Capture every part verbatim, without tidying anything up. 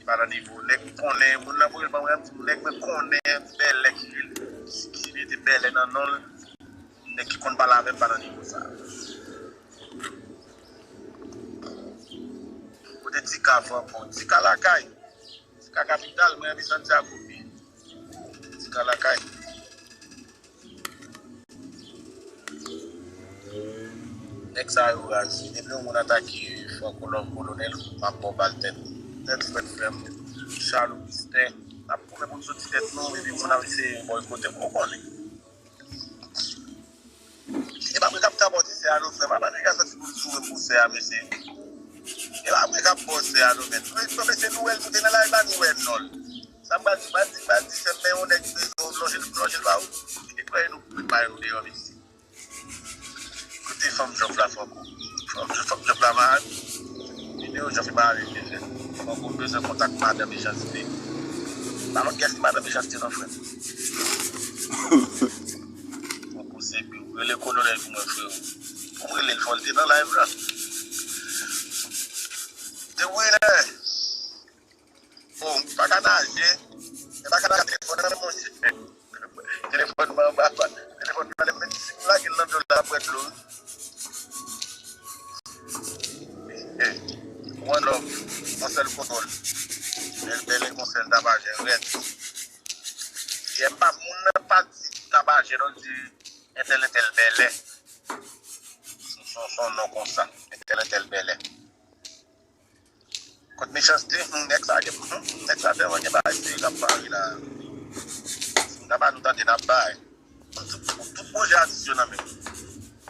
pa nan nivo. Nèg m konnen, moun nan voye l ban mwen, m di nèg mwen konnen, bèlè ki, ki mete bèlè nan non l, nèg ki konn pale avè m pa nan nivo sa. Kote Tika Franco? Tika lakay. Tika kapital, mwen anvi Santiago pi. Tika lakay. Nèg sa yo raz. Depi yon moun atake Franco Love Kolonèl, m ap ba w bal tèt. Tèt frèt frè m. Chalou Mistè. N ap goumen pou n soti tèt nou, epi moun ap eseye boykote m, ou konnen. E pa mwen k ap trapòte se a non, frè. Papa nèg a soti pou l joure pou se a, mesye. E pa mwen k ap ba w se a non, men. Mesye, nou wè l moute nan live la, nou wè non l. Sa m pral di, m pral di, m pral di, sè m, men yon nèg bezwen w lonje l, lonje l ba ou. E kwè nou prepare nou deyò, mesye. Kote fanm Jòf la, Franco? Fanm, fanm Jòf la malad. Nimewo Jòf li pa ale, mesye. Franco bezwen kontak madan Mechanste. Pa lòt kès ki madan Mechanste non, frè. Franco se biw. Rele Kolonèl pou mwen, freo. Pou m rele l, fò l te nan live la. Te wine. Bon, m pa ka naje. M pa ka naje telefòn nan, monchè. Telefòn mwen anba, telefòn mwen, lè m mete sim la, gen nan dlo la, ap pran dlo. Eh, one love, yon sèl kontwòl. Bèl, bèl, yon sèl Tabajè, rèd. Yè, m pa, moun nan pa di Tabajè, non, di entèl, entèl, bèlè. Se, se, se yon non konsa, entèl, entèl, bèlè. Kot Mechanste, hmm, nèg sa gen, hmm, nèg sa tèlman gen bagay serye k ap pare la. Si nou ta ba nou tande, n ap bay. Tout, tout pwojè atis yo nan men m.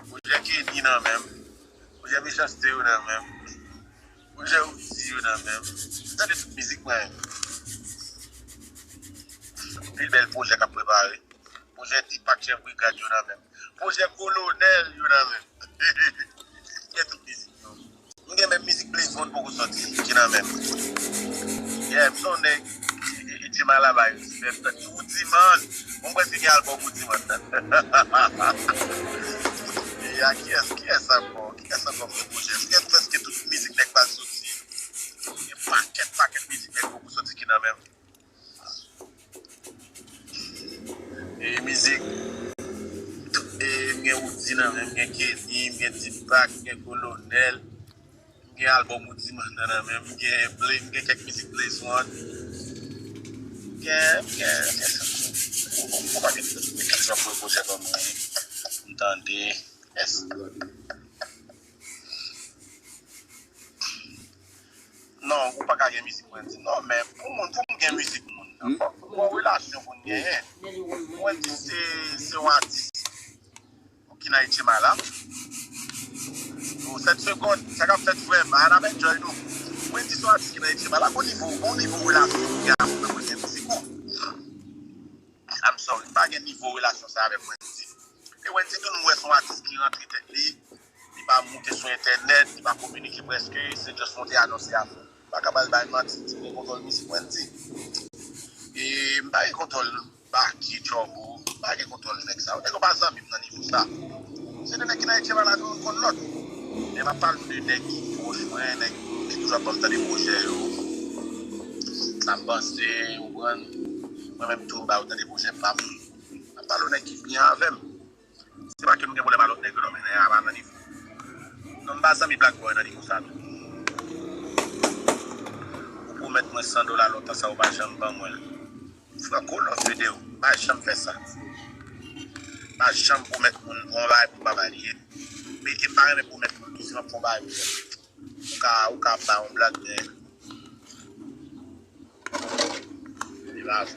Pwojè Kenny nan men m. Pwojè Mechanste yo nan men m. Pwojè Roody yo nan men m. Tande tout mizik mwen. Anpil bèl pwojè k ap prepare. Pwojè Deepak Chèf Brigad yo nan men m. Pwojè Kolonèl yo nan men m. Gen tout mizik yo. M gen menm mizik Blaze One poko soti ki nan men m. Yeah, m se yon nèg Ejima la bay respè. M tann Roody Man. Bon, m prèske gen albòm Roody Man nan. E a kiyès, kiyès ankò? Kiyès ankò m gen pwojè? M gen prèske tout mizik nèg pral soti. Gen pakèt, pakèt mizik nèg poko soti ki nan men m. E mizik, e, m gen Roody nan men m, m gen Kenny, m gen Deepak, m gen Kolonèl, m gen albòm Roody Man nan nan men m, m gen Bla-, m gen kèk mizik Blaze One, m gen, m gen, m gen, m gen, m gen, m gen, m gen, m tande. Yes. Non, ou pa ka gen mizik Wendy. Non, men pou moun, pou m gen mizik moun nan, fòk gon relasyon pou n genyen. Wendy se, se yon atis ki nan H M I la. Pou sèt segonn, sa k ap fèt vrèman, an ap enjoy nou. Wendy se yon atis ki nan H M I la, gon nivo, gon nivo relasyon pou gen avèk mwen, se mizik ou. I'm sorry, pa gen nivo relasyon sa avèk Wendy. E Wendy tou, nou wè se yon atis ki rantre tèt li, li pa moute sou entènèt, li pa kominike prèske, se just monte anonse a fò. M pa ka ba l bay manti, m di m gen kontwòl mizik Wendy. E m pa gen kontwòl Baky, Trouble, m pa gen kontwòl nèg sa yo. Nèg yo pa zanmi m nan nivo sa. Se de nèg ki nan H M I la, nou youn konn lòt. Men m ap pale w de nèg ki pwòch mwen, nèg ki toujou ap ban m tande pwojè yo. Sa m panse, ou konprann? Mwen menm tou, m ba yo tande pwojè pa m. M ap pale w nèg ki byen avè m. Se pa ke m gen pwoblèm a lòt nèg yo non, men nèg la pa nan nivo. Non, m pa zanmi Black Boy nan nivo sa non. Ou pwomèt mwen san dola lontan sa, ou pa janm ban mwen l. Franco Love Video, m pa janm fè sa. M pa janm pwomèt moun pou yon bagay pou m pa ba li. E, e m pa renmen pwomèt moun tou, si m ap fè yon bagay pou mwen. Ou ka, ou ka ap bay yon blag, men li pa vre.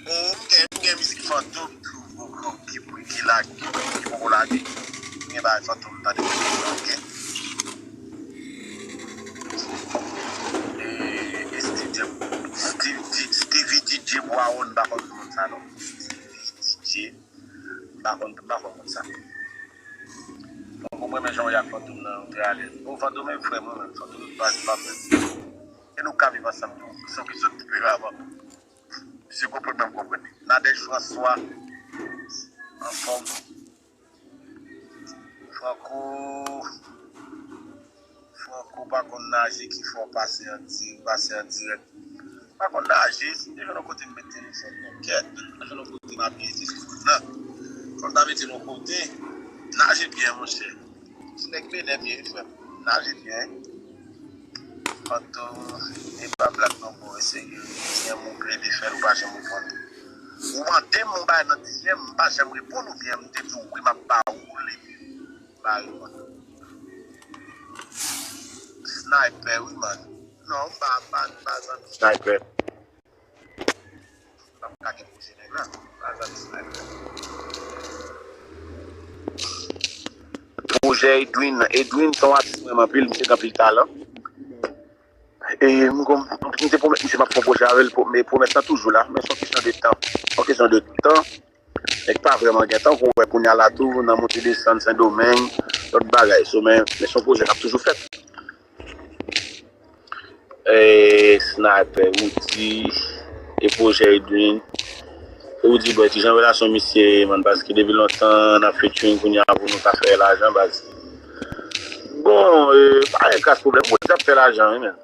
O, m gen, m gen mizik Fantom tou, ki, ki, ki lage, ki, ki poko lage. M gen bagay Fantom m tande, ok? E, e Steve, Steve, Stevie D J Brown, m pa konn moun sa non. Stevie D J, m pa konn, m pa konn moun sa. Bon, pou mwen, men jan w ye ak Fantom nan, ou trè alèz. O, Fantom e frè mwen menm, Fantom pa, pa frè m. E nou ka viv ansanm tou, se yon kesyon de tanperaman. Misye konprann mwen, m konprann li. Nadège François, anfòm. Franco, Franco pa konn naje ki fè w pase an di-, pase an dirèk. Pa konn naje, si m te jwenn yon kote m met telefòn nan kèt, m te jwenn yon kote m apiye telefòn nan. Fò m ta mete l yon kote, naje byen, monchè. Ti nèg Benè m ye, wi, frè m. Naje byen. Fantom, e pa blag non, bro, e serye. Di m ou plede fè l, ou pa janm reponn. Ou mande m yon bagay nan di m, m pa janm reponn, oubyen m te di w wi, m ap ba ou li. Ba reponn. Sniper, wi, man. Non, m pa, m pa, m pa zanmi Sniper. M pa ka gen pwoche nèg la. M pa zanmi Sniper. Pwojè Edwin. Edwin se yon atis mwen renmen anpil, misye gen anpil talan. E m gon, m te pwomèt misye m ap fè yon pwojè avè l, pwo-, men pwomès lan toujou la, men se yon kesyon de tan. Se yon kesyon de tan. Nèg pa vrèman gen tan, pou wè kounye a la tou, nan monte desann Sendomeng, lòt bagay. So, men, men se yon pwojè k ap toujou fèt. E, Sniper, Woody, e pwojè Edwin. E Woody Boy, kijan relasyon misye, man, paske depi lontan n ap featuring, kounye a pou nou ka fè lajan, baz. Bon, e, pa gen kras pwoblèm, Woody ap fè lajan, wi, men.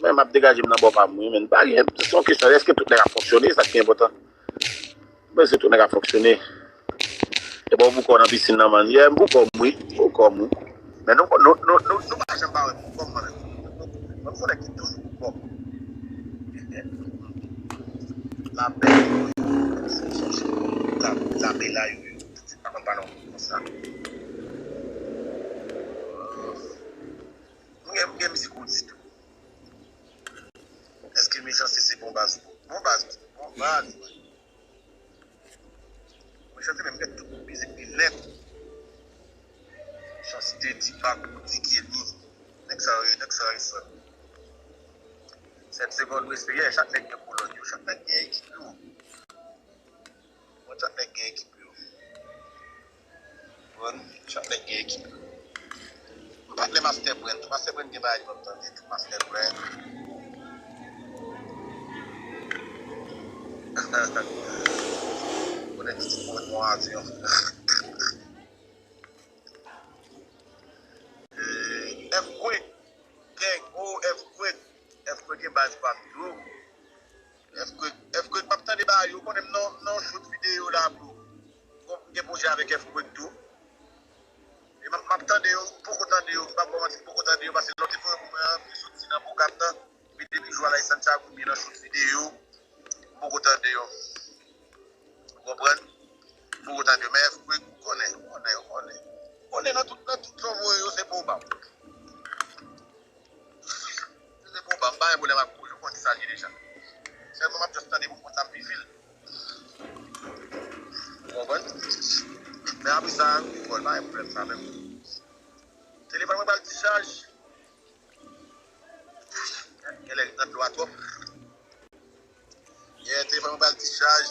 Men m ap degaje m nan bò pa m, wi, men. Pa gen, se yon kesyon, èske tout nèg ap fonksyone, sa ki enpòtan. Mwen se tou nèg ap fonksyone. E bon, pou kò nan pisin nan, man. Yeah, m pou kò m, wi. Pou kò m, wi. Men nou, nou, nou, nou, nou pa janm pa wè m pou kò m, mwen menm. Mwen, m se nèg ki toujou pou kò m. Lapè, yo, yo, yo, yo, yo, yo, la, lapè la, yo, yo. Se pa konn pale konsa. M gen, m gen mizik ou di tou. Èske Mechanste se bon baz ou? Bon baz, bon baz, wi. Mechanste menm gen tout mizik li nèt. Mechanste, Deepak, Woody, Kenny. Nèg sa yo, nèg sa yo, sa. Sèt segonn, respè, yeah, chak nèg gen kolòn yo, chak nèg gen ekip yo. Bon, chak nèg gen ekip yo. Bon, chak nèg gen ekip yo. M pa tande Master Brand tou. Master Brand gen bagay li pa m tande tou. Master Brand. Konnen ki ti pwomèt mwen avyon. Earthquake. Gang, oh, Earthquake. Earthquake gen baz pa m tou. Earthquake, Earthquake, m ap tande bagay yo, konnen m nan, nan shoot videyo la, bro. Bon, m gen pwojè avèk Earthquake tou. E m ap, m ap tande yo, m poko tande yo, m p ap ba w manti, m poko tande yo, paske lè w te voye pou mwen an, m te soti nan Bogota, epi depi jou a la, e Santiago m ye nan shoot videyo, m poko tande yo. Ou konprann? M poko tande yo, men Earthquake, ou konnen, ou konnen, ou konnen. Ou konnen nan tout, nan tout sa w voye yo, se pou w ba m. Se pou w ba m, m pa gen pwoblèm ak pwojè, ou konn kisa l ye deja. Sèlman m ap just tande pou m konn sa m pi fil. Ou konprann? Men apre sa, wi, bro, pa gen pwoblèm sa menm. Telefòn mwen pral dichaj. Genlè ret nan dlo a twòp. Yeah, telefòn mwen pral dichaj.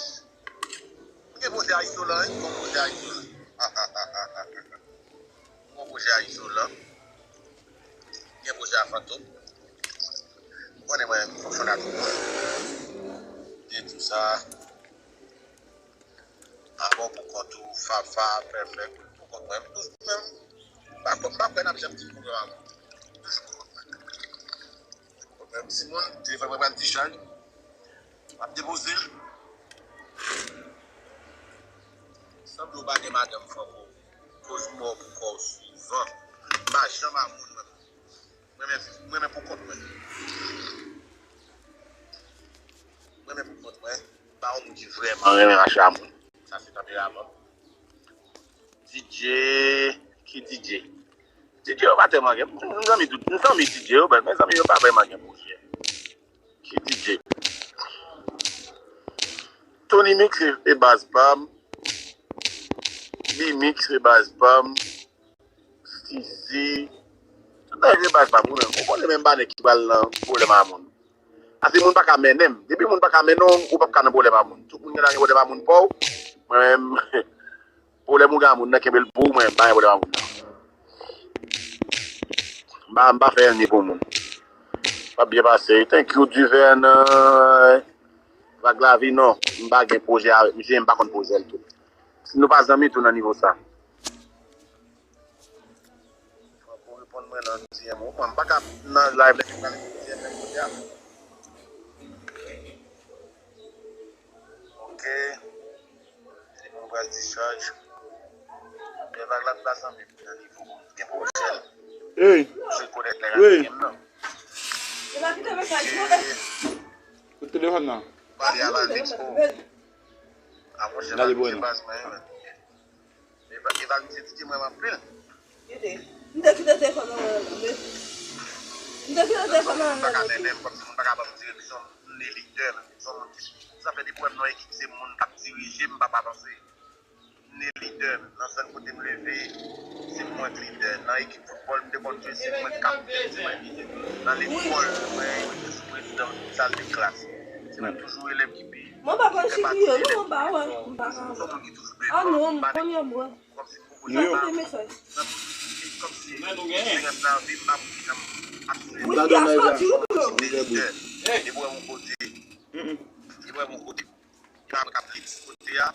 M gen pwojè a Izolan, wi, m gen pwojè a Izolan. M gen pwojè a Izolan. M gen pwojè a Fantom. Ou konnen mwen, m fonksyone ak tout moun. Gen tou sa. Abon pou kont ou, Fafa, Perfect, pou kont mwen. M toujou menm. M pa kwè, m pa kwè n ap janm di pwoblèm avè w. Toujou pou kont mwen. Pou kont mwen. Timoun, telefòn mwen pral dichaj. M ap depoze l. Sanble w pa gen madanm, Franco. Koz mò pou kò w souvan. M pa janm a moun, mwen. Mwen menm, mwen menm pou kont mwen. Mwen menm pou kont mwen. M pa yon moun ki vrèman renmen mache a moun. Sa se tanperaman m. D J, ki D J? D J yo pa tèlman gen. M zanmi tout, m zanmi D J yo, men zanmi yo pa vrèman gen pwojè. Ki D J? Tony Mix e, e baz pa m. B-Mix e baz pa m. Stizy. Tout nèg e baz pa m, ou menm. Ou konnen menm pa nèg ki pral nan pwoblèm a moun. Ase moun pa ka mennen m. Depi moun pa ka mennen w, ou p ap ka nan pwoblèm a moun. Tout moun gen dwa gen pwoblèm a moun pa w. Mwen menm, pwoblèm ou gen a moun nan, kenbe l pou ou, mwen menm, pa gen pwoblèm a moun nan. M pa, m pa fè anyen pou moun. M ap byen pase. Thank you, Duverne. Vag Lavi, non. M pa gen pwojè avèk misye, m pa konn pwojè l tou. Si nou pa zanmi tou nan nivo sa. Fò w reponn mwen yon D M ou. Mwen, m pa ka nan live lè ke m pral ekri D M nan kote a. Ok. Depi mwen pral discharge. Lè vag la t pa sanble nan nivo pou m gen pwojè l. Ey! M sot konèt nèg la nan game nan. Kote telefòn nan? Pale a Valmix pou. A monchè, Valmix se baz mwen, wi. Eva, Eva, misye tike mwen anpil. M te kite telefòn nan men. M te kite telefòn nan men. Kòmsi moun pa ka mennen m, kòmsi moun pa ka ban m direksyon, m ne lidè, m se yon moun ki, sa fè depi w wè m nan ekip, se moun k ap dirije m, m p ap avanse. M ne lidè, nan zòn kote m leve, se mwen k lidè. Nan ekip foutbòl, m te konn jwe, se mwen k kaptèn, se mwen ki jwe. Nan lekòl, mwen, mwen te sou prezidan sal de klas. Se mwen toujou elèv ki pi Mwen pa konn sikiye non, mwen pa wè. Mwen pa ka wè. Ah non, m konnen mwen. Yo. Mwen te mesaj. Wi, Gaspard, ti ou yo. Li vle bri. Mm-mm. Li pa mwen k ap li kote a.